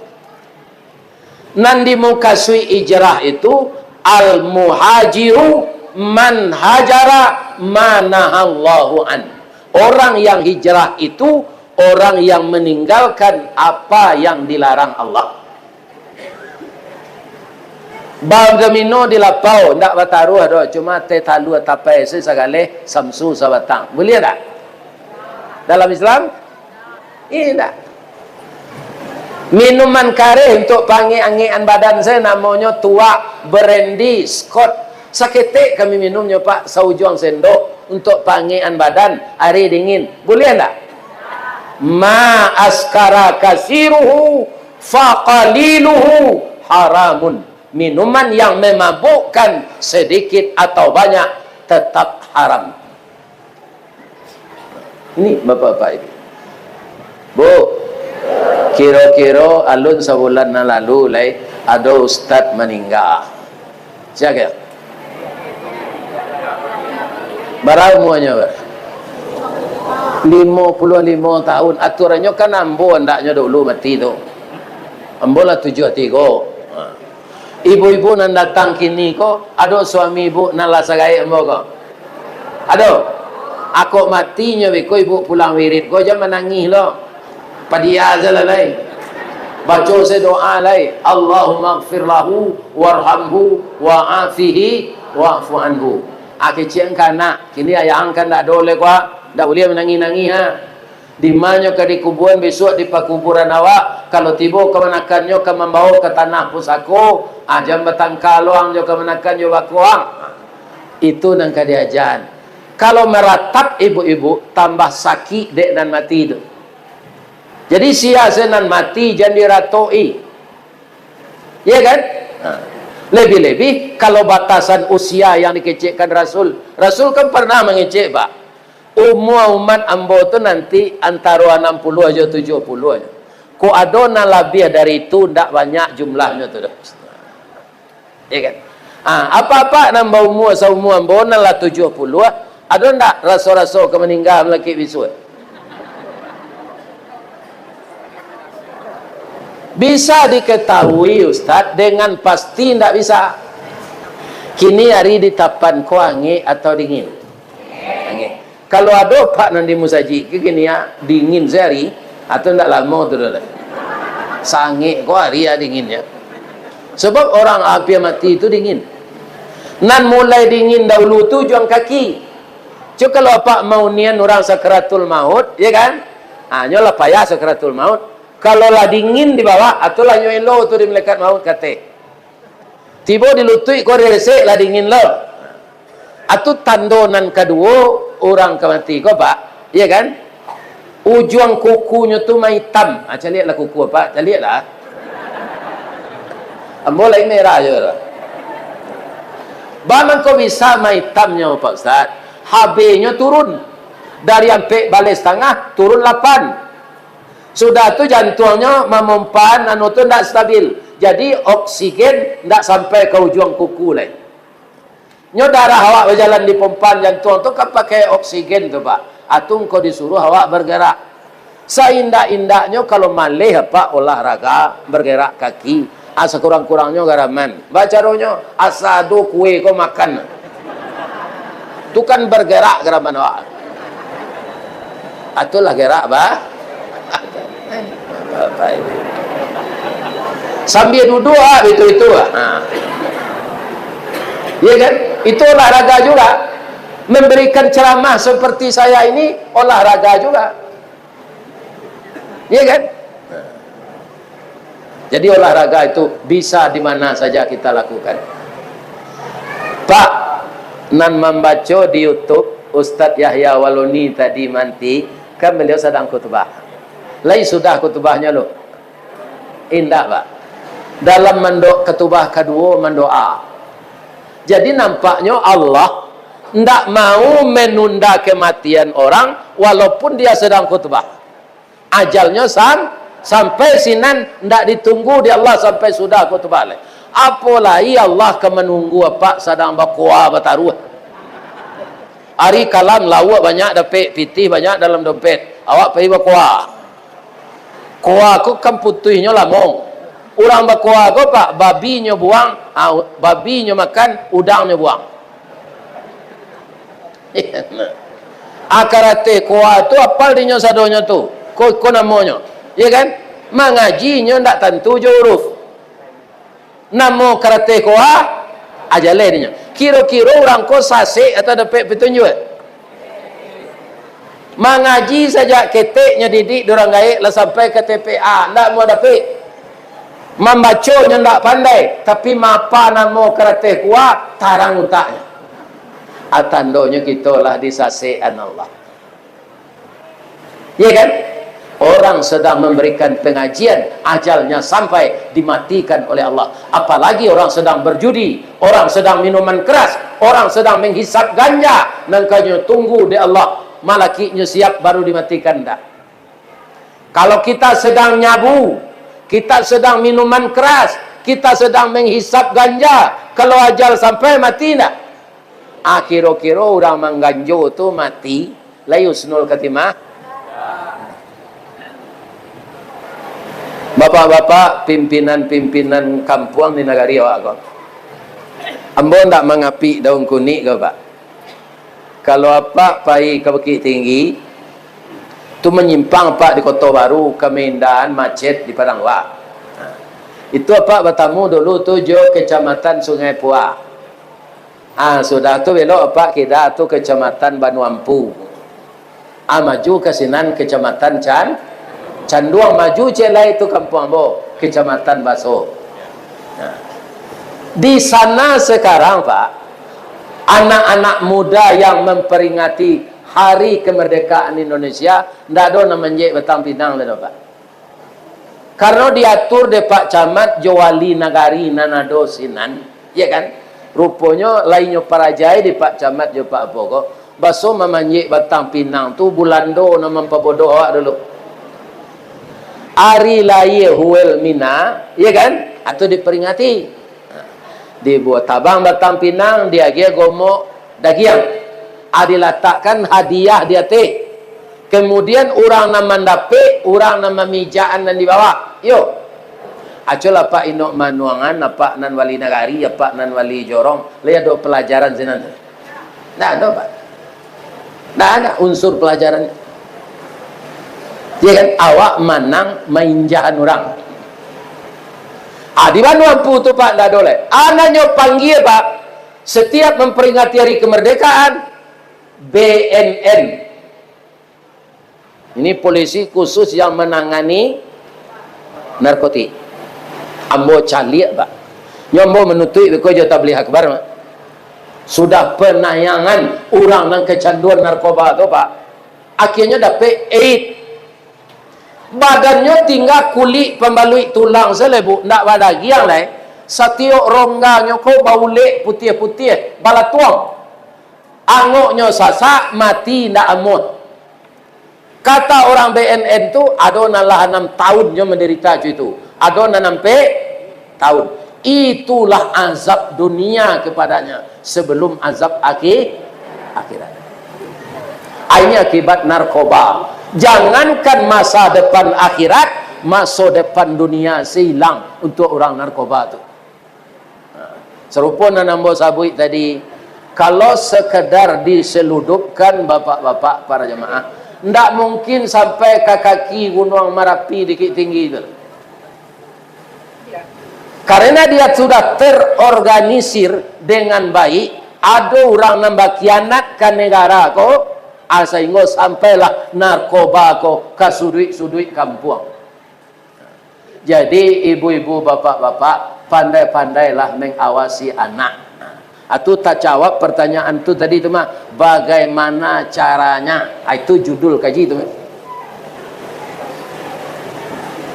Nan dimukasuik hijrah itu, al-muhajiru man hajara ma nahallahu an. Orang yang hijrah itu, orang yang meninggalkan apa yang dilarang Allah. Badomino di lapau, ndak bataruah doh, cuma teh talua tapai se sagaleh, samsu sabatang. Buliah ndak? Dalam Islam? Indak. Minuman kareh untuak paangek-angekan badan sajo, namonyo tuak, brandy, Scott. Saketek kami minumnyo, Pak, saujuang sendok untuak paangekan badan, ari dingin. Buliah ndak? Ma askara kasiruhu Faqaliluhu haramun. Minuman yang memabukkan, sedikit atau banyak, tetap haram. Ini, Bapak-bapak, Ibu. Bu, kiro-kiro alun sabulan nan lalu lai, ado ustaz maningga. Sia ko? Bara umuanyo, Pak? Limo puluah limo tahun. Aturannyo kan ambo andaknyo dulu mati tu. Ambo lah tujuah tigo. Ha. Ibu-ibu nan datang kini ko, ado suami ibu nan lah sagaek ambo ko? Ado? Ako matinyo beko ibu pulang wirid ko, jan manangih lo. Padia salah lai. Baco se doa lai. "Allahumma gfir lahu, warhamhu, wa'afihi, wa'fu anhu." Ah, kecek angka anak. Kini ayah angka ndak ado lai ko, ndak buliah manangih-nangih, ha. Dimanyo ka dikubuan bisuak di pakuburan awak, kalau tibo kamanakannyo ka mambawo ka tanah pusako, ah, jan batangka lo ang jo kamanakan jo bako ang. Itu nan ka diajan. Kalau maratap ibu-ibu, tambah sakik dek nan mati tu. Jadi, sia se nan mati jan diratoki. Iya kan? Nah, lebih-lebih kalau batasan usia yang dikecekkan Rasul. Rasul kan pernah mangecek, Pak. Umua umat ambo tu nanti antaro anam puluah jo tujuah puluah. Kok ado nan labiah dari itu, ndak banyak jumlahnyo tu doh. Ya kan? Ah, apak-apak nan baumua saumua ambo, nan lah tujuah puluah, ado ndak raso-raso ka maningga malakik bisuak? Bisa diketahui, Ustaz, dengan pasti ndak bisa. Kini ari di Tapan ko angek atau dingin? Angek. Kalau ado, Pak, nan di musajik ko kini, ah, dingin sahari, atau ndak lamo tu doh. Sangek ko ari, ah, dinginnyo. Sebab urang ampia mati tu dingin. Nan mulai dingin dahulu tu ujuang kaki. Cuma kalau apak maunian urang sakaratul maut, ya kan? Ha, nyo lah payah sakaratul maut. Kalau lah dingin di bawah, atulah nyo elo tu di malaikat maut ka ateh. Tibo di lutuik ko resek lah dingin lo. Atu tando nan kaduo, urang ka mati ko, Pak. Iya kan? Ujuang kukunyo tu maitam. Ha, caliaklah kuku, Pak. Caliaklah. Ambo lai merah jo lah. Ba mangko bisa maitamnyo, Pak Ustaz? H B-nyo turun. Dari ampek baleh satangah, turun lapan. Sudah tu jantuangnyo mamompaan anu tu ndak stabil. Jadi oksigen ndak sampai ka ujuang kuku lai. Nyo darah awak bajalan di pompaan jantuang tu kan pakai oksigen tu, Pak. Atu ngko disuruah awak bergerak. Saindak-indaknyo kalau maleh, Pak, olahraga, bergerak kaki. Ah, sakurang-kurangnyo garaman. Bacaronyo, asa ado kue ko makan. Tu kan bergerak garaman awak. Atulah gerak, bah. Bapak Ibu. Sambil duduk, ah, itu-itu, ah. Ha. Ya kan? Itu olahraga juga. Memberikan ceramah seperti saya ini olahraga juga. Iya kan? Jadi olahraga itu bisa di mana saja kita lakukan. Pak, nan mambaco di YouTube, Ustadz Yahya Waloni tadi manti, kan beliau sadang khutbah. Lai sudah khutbahnyo lo? Indak, Pak. Dalam mando-, khutbah kaduo mandoa. Jadi, nampaknyo Allah ndak mau menunda kematian orang walaupun dia sedang khutbah. Ajalnyo sam-, sampai sinan ndak ditunggu di Allah sampai sudah khutbah lai. Apo lai Allah ka manunggu apak sadang bakoa bataruah? Ari kalam lauak banyak dapek, pitih banyak dalam dompet. Awak pai bakoa. Koa ko kan putuihnyo lamo. Urang bakoa ko, Pak, babinyo buang, ah, babinyo makan, udangnyo buang. Ah, karateh koa tu apal dinyo sadonyo tu. Ko, ko namonyo. Ya kan? Mangaji inyo ndak tantu jo huruf. Namo karateh koa, ajaleh dinyo. Kiro-kiro urang ko sasek atau dapek pitunjuak? Mangaji sajak keteknyo didik di urang gaek lah sampai ka T P A, ndak mau dapek. Mambaconyo ndak pandai, tapi mapa namo karateh koa, tarang utaknyo. Ah, tandonyo kito lah disasekan Allah. Iya kan? Orang sedang memberikan pengajian, ajalnya sampai, dimatikan oleh Allah. Apalagi orang sedang berjudi, orang sedang minuman keras, orang sedang menghisap ganja, nangkanyo tunggu dek Allah, malakiknyo siap baru dimatikan, ndak? Kalau kita sedang nyabu, kita sedang minuman keras, kita sedang menghisap ganja, kalau ajal sampai, mati ndak? Ah, kiro-kiro urang mangganjo tu mati, lai husnul khatimah? Bapak-bapak, pimpinan-pimpinan kampuang di nagari awak ko, ambo ndak mangapik daun kunik ko, Pak. Kalau apak pai ka Bukittinggi, tu manyimpang apak di Koto Baru, ka Medan, macet di Padang Wak. Nah, itu apak batamu dulu tu jo Kecamatan Sungai Pua. Ah, sudah tu belok apak kida tu Kecamatan Banuampu. Ah, maju ka sinan Kecamatan Can-, Canduang, maju ciek lai tu kampuang ambo, Kecamatan Baso. Nah, di sana sekarang, Pak, anak-anak muda yang memperingati Hari Kemerdekaan Indonesia, ndak ado nan manjek batang pinang tu, Pak. Karano diatur dek Pak Camat jo wali nagari nan ado sinan, ya kan? Ruponyo lai nyo parajai dek Pak Camat jo Pak apo ko, baso mamanjek batang pinang tu Bulando nan mampabodoh awak dulu. Ari lahia Huel Mina, ya kan? Atau diperingati. Dibuek tabang batang pinang, diagiah gomok dagiang. Ah, dilatakkan hadiah di ateh. Kemudian urang nan mandapek, urang nan mamijakan nan di bawah. Iyo. Acolah apak inok manuangan, apak nan wali nagari, apak nan wali jorong. Lai ado pelajaran sinan tu? Ndak ado, Pak. Ndak ado unsur pelajaran. Ya kan? Awak manang mainjahan urang. Ah, di Banuampu tu, Pak, ndak ado lai. Anaknyo panggia, Pak, setiap memperingati Hari Kemerdekaan, B N N. Ini polisi khusus yang menangani narkotik. Ambo caliak, Pak. Nyo ambo manutuik beko jo tabligh akbar, Pak. Sudah penayangan urang nan kecanduan narkoba tu, Pak. Akhirnyo dapek AIDS. Badannyo tingga kulik pambaluik tulang sajo lai, Bu, ndak badagiang lai. Satiok rongganyo ko baulek putiah-putiah, balatuang. Angoknyo sasak, mati indak amuah. Kata urang B N N tu, ado nan lah anam taun nyo mandarita co itu. Ado nan ampek taun. Itulah azab dunia kepadanya sebelum azab akhi-, akhirat. Ah, ini akibat narkoba. Jangankan masa depan akhirat, masa depan dunia se ilang untuk urang narkoba tu. Nah, sarupo nan ambo sabuik tadi, kalau sekedar diseludupkan, bapak-bapak para jamaah, ndak mungkin sampai ka kaki Gunuang Marapi, Bukittinggi tu. Karena dia sudah terorganisir dengan baik, ado urang nan bakhianat ka negara ko, ah, sahinggo sampailah narkoba ko ka suduik-suduik kampuang. Jadi, ibu-ibu, bapak-bapak, pandai-pandailah mengawasi anak. Atu tajawab pertanyaan tu tadi tu mah, bagaimana caranya? Ah, itu judul kaji tu mah.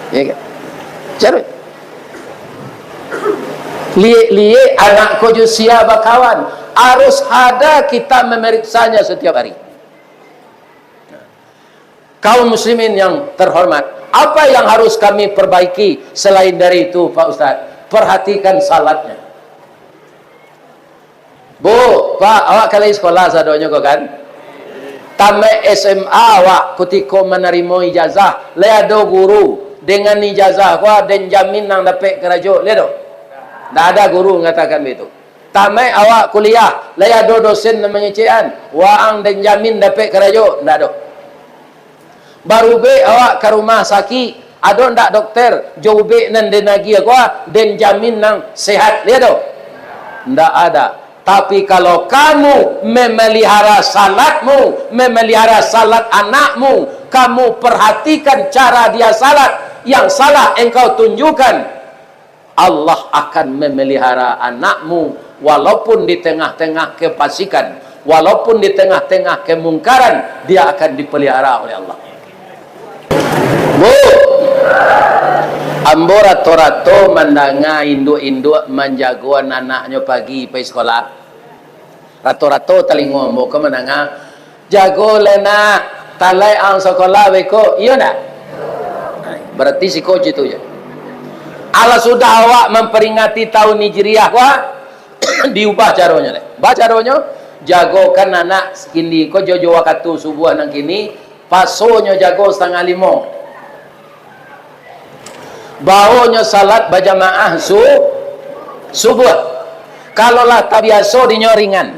Ya kan? Cara. Liek-liek anak ko jo sia bakawan. Harus ada kita memeriksanya setiap hari. Kaum muslimin yang terhormat, apa yang harus kami perbaiki selain dari itu, Pak Ustaz? Perhatikan salatnya. Bu, Pak, awak kan lai sekolah sadonyo ko kan? Tamaik S M A awak kutiko manarimo ijazah, lai ado guru dengan ijazah ko, den jamin nan dapek karajo, lai ado? Ndak ada guru mengatakan begitu. Tamaik awak kuliah, lai ado dosen nan mangecekan, waang den jamin dapek karajo, ndak ado. Barubek awak ka rumah sakik, ado ndak dokter, jo ubek nan den agiah ko, den jamin nan sehat, lai ado? Ndak ada. Tapi kalau kamu memelihara salatmu, memelihara salat anakmu, kamu perhatikan cara dia salat, yang salah engkau tunjukkan, Allah akan memelihara anakmu, walaupun di tengah-tengah kefasikan, walaupun di tengah-tengah kemungkaran, dia akan dipelihara oleh Allah. Bu, ambo rato-rato mandanga induak-induak manjago anak-anaknyo pagi pai sikolah. Rato-rato talingo ambo ko mandanga, "Jago lai nak, talaik ang sakolah beko," iyo ndak? Barati siko citu je. Alah sudah awak mamperingati tahun Hijriah ko, diubah caronyo deh. Ba caronyo, jagokan anak kini ko jo, jo wakatu subuah nan kini, pasonyo jago satangah limo. Baonyo salat bajamaah su-, subuah. Kalau lah tabiaso dinyo ringan.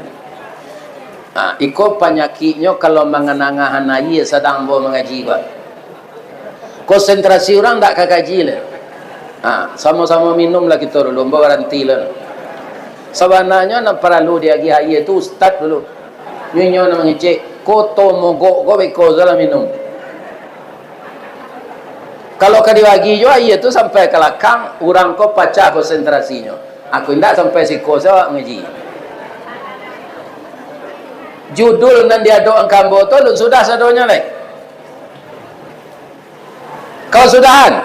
Ha, iko panyakiknyo kalau manganangahan aia sadang ambo mangaji, Pak. Konsentrasi urang ndak ka kaji lai. Ha, samo-samo minum lah kito dulu, ambo baranti lah. Sabananyo nan paralu diagiah aia tu ustad dulu. Nyo inyo nan mangecek, koto mogok ko beko salah minum. Kalau ka dibagi jo aia tu sampai ka lakang, urang ko pacah konsentrasinyo. Aku indak sampai siko se awak ngaji. Judul nan diadok angka ambo tu alun sudah sadonyo lai. Kau sudahan?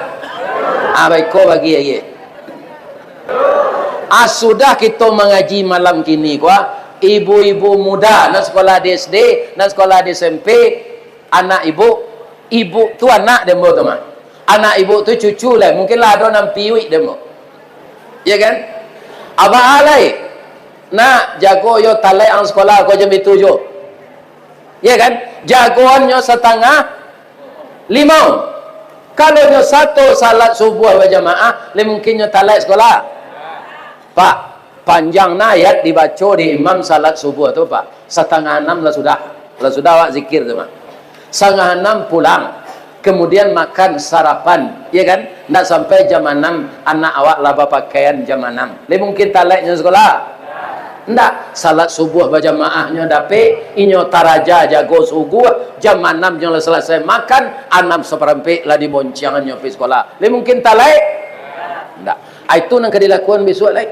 Ah, baiko bagi aia. Ah, sudah kito mangaji malam kini ko, ah, ibu-ibu muda nan sekolah di S D, nan sekolah di S M P, anak ibu, ibu tu anak dek ambo tu mah. Anak ibu tu cucu lai, mungkin lah ado nan piuik dek ambo. Ya kan? Abah alai, nak jago yo talaik ang sekolah ko jam itu jo. Ya kan? Jagoannyo satangah limo. Kalau nyo sato salat subuah bajamaah, lai mungkin nyo talaik sekolah. Pak, panjang na ayat dibaco di imam salat subuah tu, Pak. Satangah anam lah sudah. Lah sudah awak zikir tu, Pak. Satangah anam pulang. Kemudian makan sarapan, ya kan? Ndak sampai jam anam, anak awak lah bapakaian jam anam. Lai mungkin talaiknyo sekolah? Ndak. Salat subuah bajamaahnyo dapek, inyo taraja jago subuah, jam anam nyo lah salasai makan, anam saparampek lah dibonciangannyo pai sekolah. Lai mungkin talaik? Ndak. Ah, itu nan ka dilakukan bisuak lai.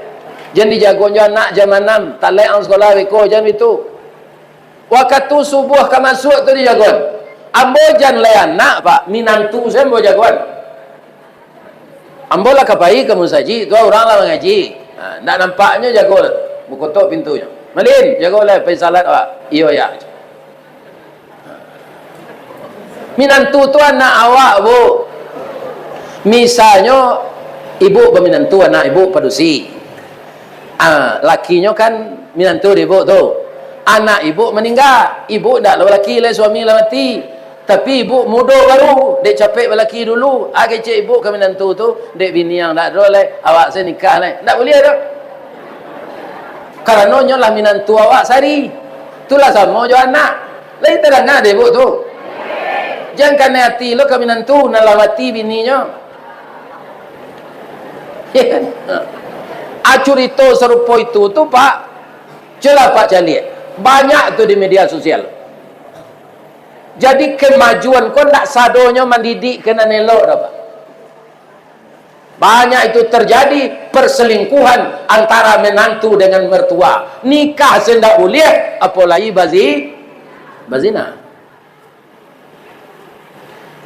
Jan dijago jo anak jam anam, talaik ang sekolah beko, jan bitu. Wakatu subuah ka masuak tu dijagoan. Ambo jan lai anak, Pak, minantu sajo ambo jagoan. Ambo lah ka pai ka musajik, tu urang lah mangaji. Ha, ndak nampaknyo jago, bakotok pintunyo. "Malin, jago lai, pai salat awak." "Iyo, Yak." Minantu tu anak awak, Bu. Misalnyo, ibu baminantu, anak ibu padusi. Ah, lakinyo kan minantu di ibu tu. Anak ibu maningga, ibu ndak lah balaki lai, suami lah mati. Tapi ibu mudo baru, dek capek balaki dulu. Ah, kecek ibu ka minantu tu, "Dek bini ang ndak ado lai, awak se nikah lai." Ndak buliah doh. Karano nyo lah minantu awak sari. Tu lah samo jo anak. Lai tadanga dek ibu tu? Jan kanai ati lo ka minantu, nan lah mati bininyo. Ya kan? Ha. Ah, curito sarupo itu tu, Pak. Cubolah Pak caliak. Banyak tu di media sosial. Jadi, kemajuan ko ndak sadonyo mandidik ka nan elok doh, Pak. Banyak itu terjadi perselingkuhan antara menantu dengan mertua. Nikah se ndak buliah, apolai bazi-, bazina.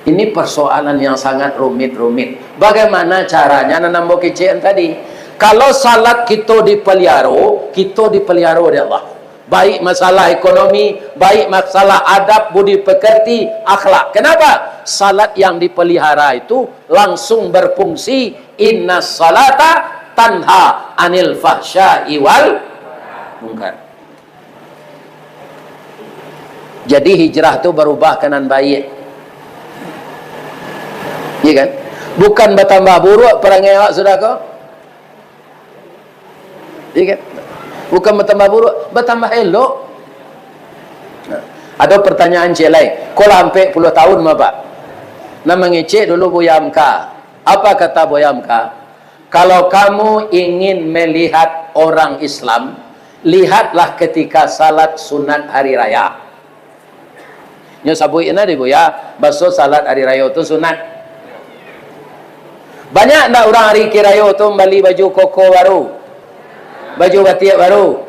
Ini persoalan yang sangat rumit-rumit. Bagaimana caranya, nan ambo kecekan tadi? Kalau salat kito dipaliaro, kito dipaliaro dek Allah. Baik masalah ekonomi, baik masalah adab, budi pekerti, akhlak. Kenapa? Salat yang dipelihara itu langsung berfungsi, "Inna salata tanha anil fahsya'i wal munkar." Jadi, hijrah tu barubah ka nan baiak. Iya kan? Bukan batambah buruak parangai awak sudah ko. Iya kan? Bukan batambah buruak, batambah elok. Nah, ado pertanyaan ciek lai. Ko lah ampek puluah tahun mah, Pak. Nan mangecek dulu Buya Hamka. Apa kata Buya Hamka? Kalau kamu ingin melihat orang Islam, lihatlah ketika salat sunat hari raya. Nyo sabuik na di Buya, baso salat ari rayo tu sunat. Banyak ndak urang ari kirayo tu mambali baju koko baru, baju batiak baru,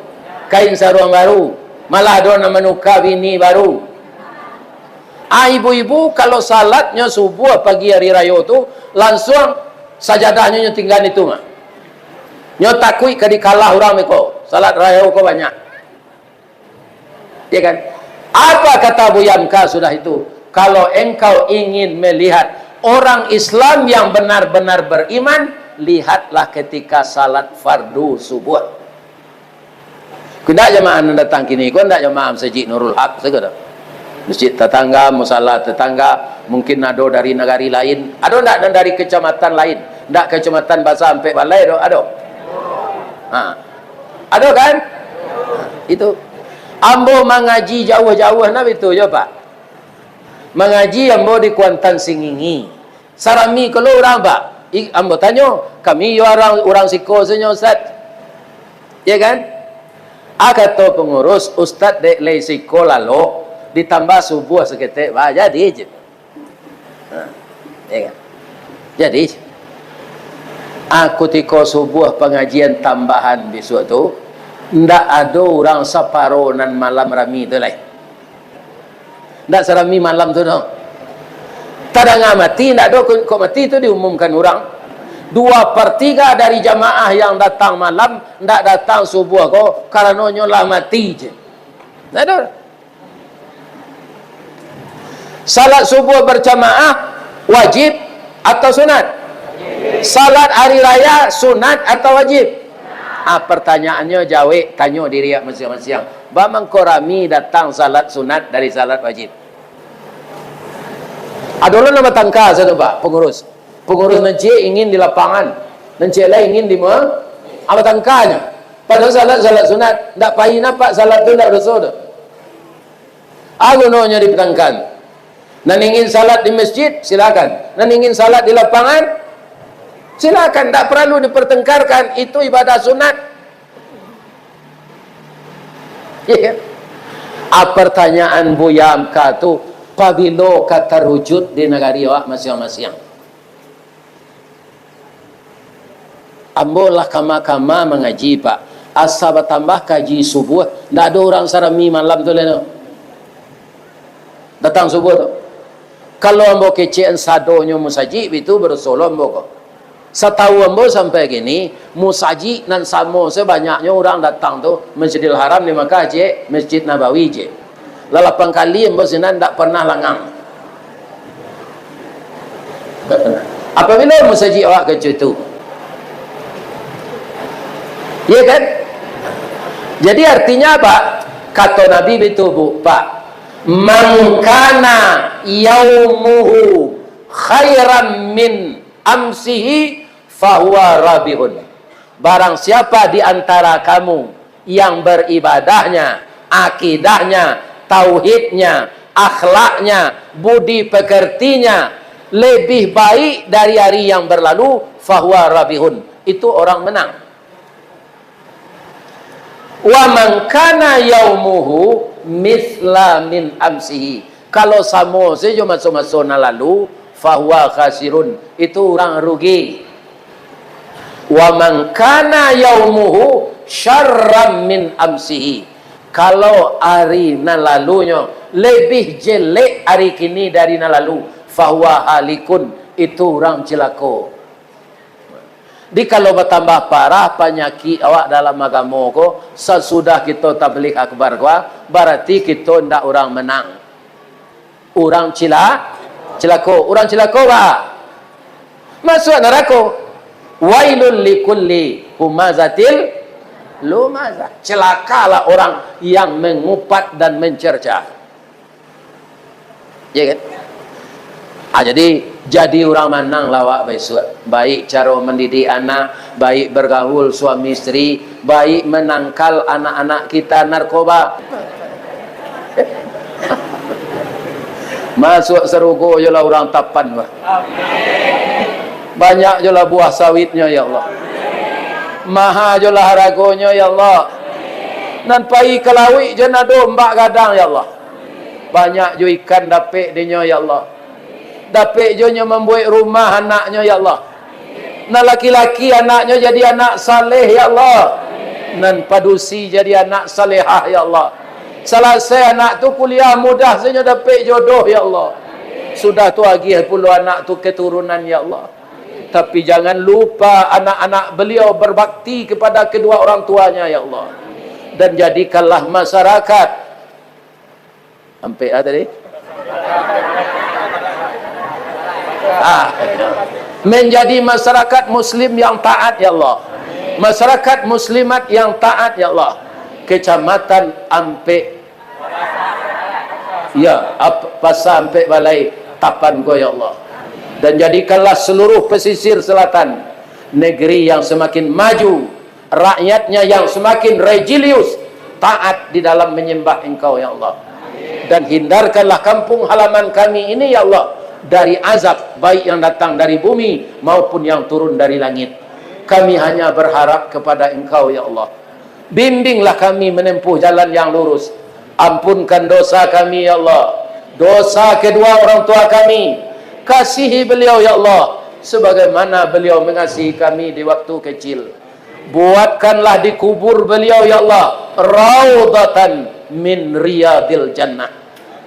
kain saruang baru, malah ado nan manuka bini baru? Ah, ibu-ibu, kalau salatnyo subuah pagi hari rayo tu, langsuang sajadahnyo nyo tinggan itu mah. Nyo takuik ka dikalah urang beko. Salat rayo ko banyak. Ya kan? Apa kata Buya Hamka sudah itu? Kalau engkau ingin melihat orang Islam yang benar-benar beriman, lihatlah ketika salat fardu subuh. Indak jamaah nan datang kini ko, indak jamaah Masjid Nurul Haq sajo doh. Masjid tatangga, musala tatangga, mungkin ado dari nagari lain. Ado ndak nan dari kecamatan lain? Ndak kecamatan Basa Ampek Balai doh, ado? Ha. Ado kan? Itu. Ambo mangaji jauah-jauah nah itu jo, Pak. Mangaji ambo di Kuantan Singingi. Sarami ko lo urang, Pak. I, ambo tanyo, "Kami yo urang, urang siko sajo, Ustaz." Ya kan? Ah, kato pangurus, "Ustaz dek lai siko lalok, ditambah subuah saketek, bah, jadi je." Ha, ya kan? Jadi, ah, kutiko subuah pangajian tambahan bisuak tu, ndak ado urang saparo nan malam rami tu lai. Ndak sarami malam tu doh. Tadanga mati, ndak ado kok mati tu diumumkan urang. Dua partiga dari jamaah yang datang malam, ndak datang subuah ko, karano nyo lah mati je. Ndak ado. Salat subuah berjamaah wajib atau sunat? Salat hari raya sunat atau wajib? Ah, pertanyaannyo jawek, tanyo diri awak masiang-masiang. Ba mangko rami datang salat sunat dari salat wajib? Ado lo nan batangka sado, Pak, pangurus. Pangurus nan ciek ingin di lapangan, nan ciek lai ingin di ma-, ah, batangkanyo. Padahal salat, salat sunat, ndak pai napak salat tu ndak doso tu. Ah, gunonyo dipatangkan. Nan ingin salat di masjid, silakan. Nan ingin salat di lapangan, silakan. Ndak paralu dipertengkarkan. Itu ibadah sunat. Iya kan? Ah, pertanyaan Buya Hamka tu, pabilo ka tarujud di nagari awak masiang-masiang? Ambo lah kama-kama mangaji, Pak. Asa batambah kaji subuah, ndak ado urang sarami malam tu lai, no. Datang subuah tu. Kalau ambo kecekan sadonyo musajik, itu badoso lo ambo ko. Satau ambo sampai kini, musajik nan samo sabanyaknyo urang datang tu, Masjidil Haram di Makkah ciek, Masjid Nabawi ciek. Lah lapan kali ambo sinan ndak pernah langang. Apabilo musajik awak kecek tu? Iya kan? Jadi artinya apa? Kato Nabi bitu, Bu, Pak. "Man kana yaumuhu khairan min amsihi fahuwa rabihun." Barang siapa di antara kamu yang beribadahnya, akidahnya, tauhidnya, akhlaknya, budi pekertinya lebih baik dari hari yang berlalu, fahuwa rabihun. Itu orang menang. "Wa man kana yaumuhu misla min amsihi." Kalau samo sajo maso-maso nan lalu, fahuwa khasirun. Itu urang rugi. "Wa man kana yaumuhu syarran min amsihi." Kalau ari nan lalunyo lebih jelek ari kini dari nan lalu, fahuwa halikun. Itu urang cilako. Di kalau batambah parah panyakik awak dalam agamo ko, sasudah kito tabligh akbar ko, barati kito ndak urang menang. Urang cila-, cilako. Urang cilako ba? Masuak narako. "Wailul likulli humazatil lumazah." Celakalah orang yang mengupat dan mencerca. Ya kan? Ah, jadi, jadi urang manang lah awak baisuak. Baik caro mendidik anak, baik bergaul suami isteri, baik menangkal anak-anak kita narkoba. Masuak sarugo jolah urang Tapan, bah. Banyak jolah buah sawitnyo, ya Allah. Maha jolah haragonyo, ya Allah. Nan pai ka lauik jo nan ado ombak gadang, ya Allah. Banyak jo ikan dapek dinyo, ya Allah. Dapek jo nyo mambuek rumah anaknyo, ya Allah. Nan laki-laki anaknyo jadi anak saleh, ya Allah. Nan padusi jadi anak salehah, ya Allah. Salasai anak tu kuliah, mudah sajo dapek jodoh, ya Allah. Sudah tu agiah pulo anak tu keturunan, ya Allah. Tapi jangan lupa anak-anak beliau berbakti kepada kedua orang tuanya, ya Allah. Dan jadikanlah masyarakat, sampai lah tadi? Ah, menjadi masyarakat muslim yang taat, ya Allah. Masyarakat muslimat yang taat, ya Allah. Kecamatan Ampek, ya, ap-, Pasar Ampek Balai Tapan ko, ya Allah. Dan jadikanlah seluruh pesisir selatan negeri yang semakin maju, rakyatnya yang semakin religius, taat di dalam menyembah Engkau, ya Allah. Dan hindarkanlah kampung halaman kami ini, ya Allah, dari azab, baik yang datang dari bumi maupun yang turun dari langit. Kami hanya berharap kepada Engkau, ya Allah. Bimbinglah kami menempuh jalan yang lurus. Ampunkan dosa kami, ya Allah. Dosa kedua orang tua kami. Kasihi beliau, ya Allah, sebagaimana beliau mengasihi kami di waktu kecil. Buatkanlah di kubur beliau, ya Allah, raudhatan min riyadil jannah.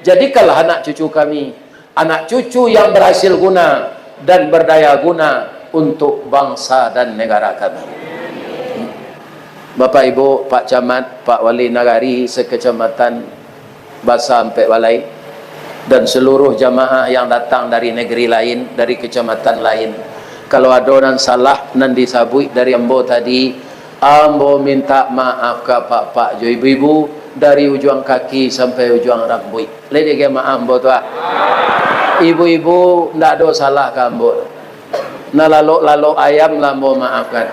Jadikanlah anak cucu kami anak cucu yang berhasil guna dan berdaya guna untuk bangsa dan negara kami. Bapak Ibu, Pak Camat, Pak Wali Nagari sekecamatan Basa Ampek Balai, dan seluruh jamaah yang datang dari negeri lain, dari kecamatan lain. Kalau ado nan salah, nan disabuik dari ambo tadi, ambo minta maaf ka apak-apak jo ibu-ibu, dari ujuang kaki sampai ujuang rambuik. Lai dek maaf ambo tu, ah. Ibu-ibu, ndak ado salah ka ambo. Nan lalok-lalok ayam lah ambo maafkan.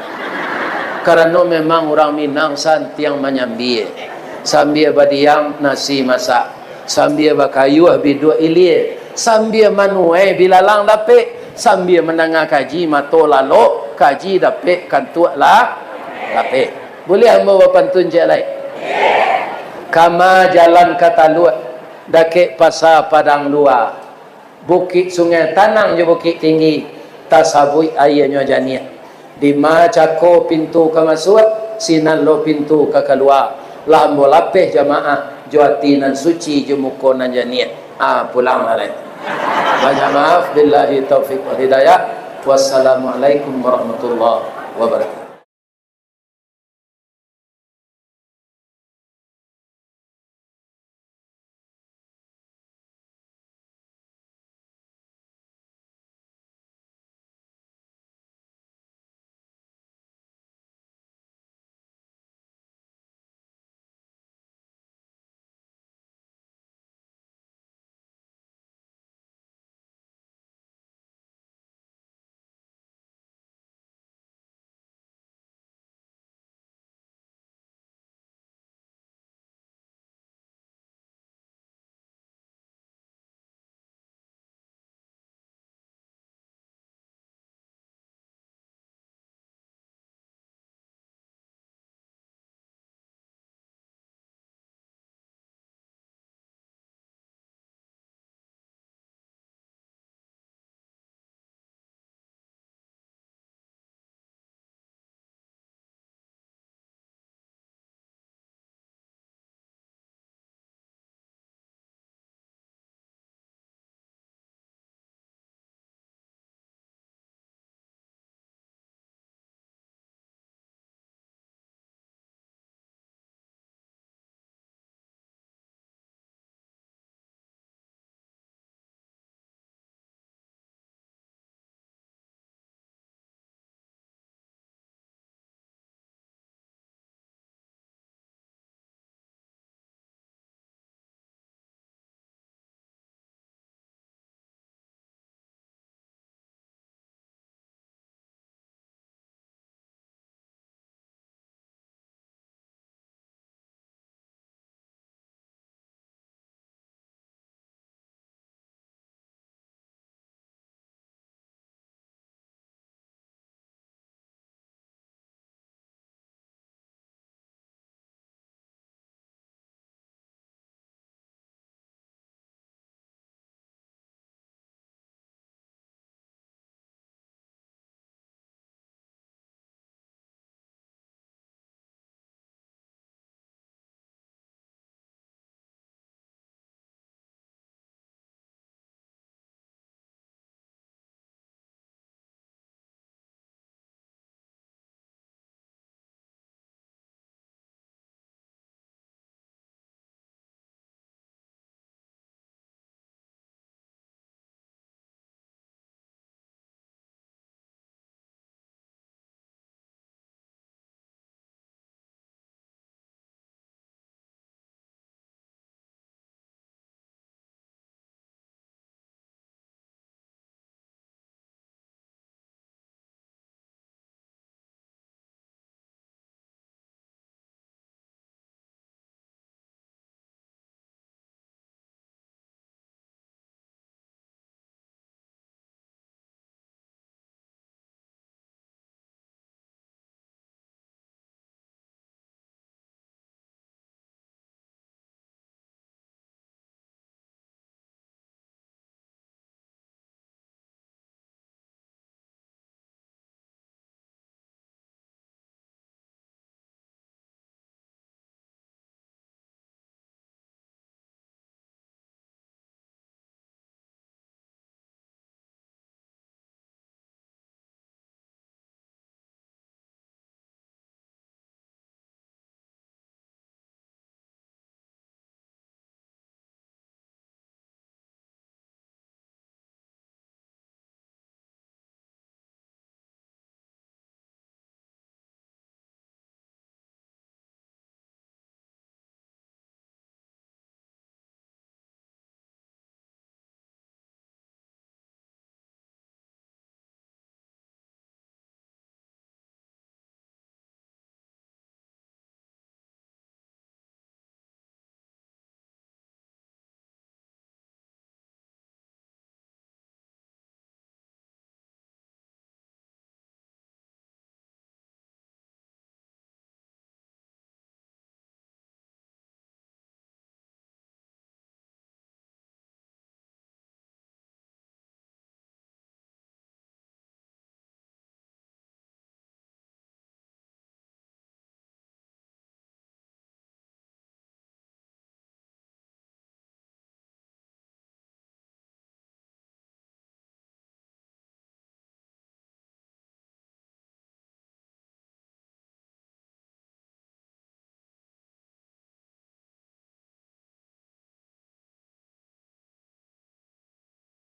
Karano memang urang Minang santiang manyambia. Sambia badiang, nasi masak. Sambia bakayuah, biduak ilia. Sambia manuai, bilalang dapek. Sambia mandanga kaji, mato lalok, kaji dapek, kantuak lah dapek. Buliah ambo bapantun ciek lai? Kama jalan ka Taluak, dakek Pasa Padang Lua. Bukik Sungai Tanang jo Bukik Tinggi, tasabuik aianyo janiah. Dima cako pintu ka masuak, sinan lo pintu ka kalua. Lah ambo lapeh jamaah, jo ati nan suci, jo muko nan janiah. Ah, pulanglah lai. Banyak maaf. Billahi taufik wal hidayah. Wassalamualaikum warahmatullahi wabarakatuh.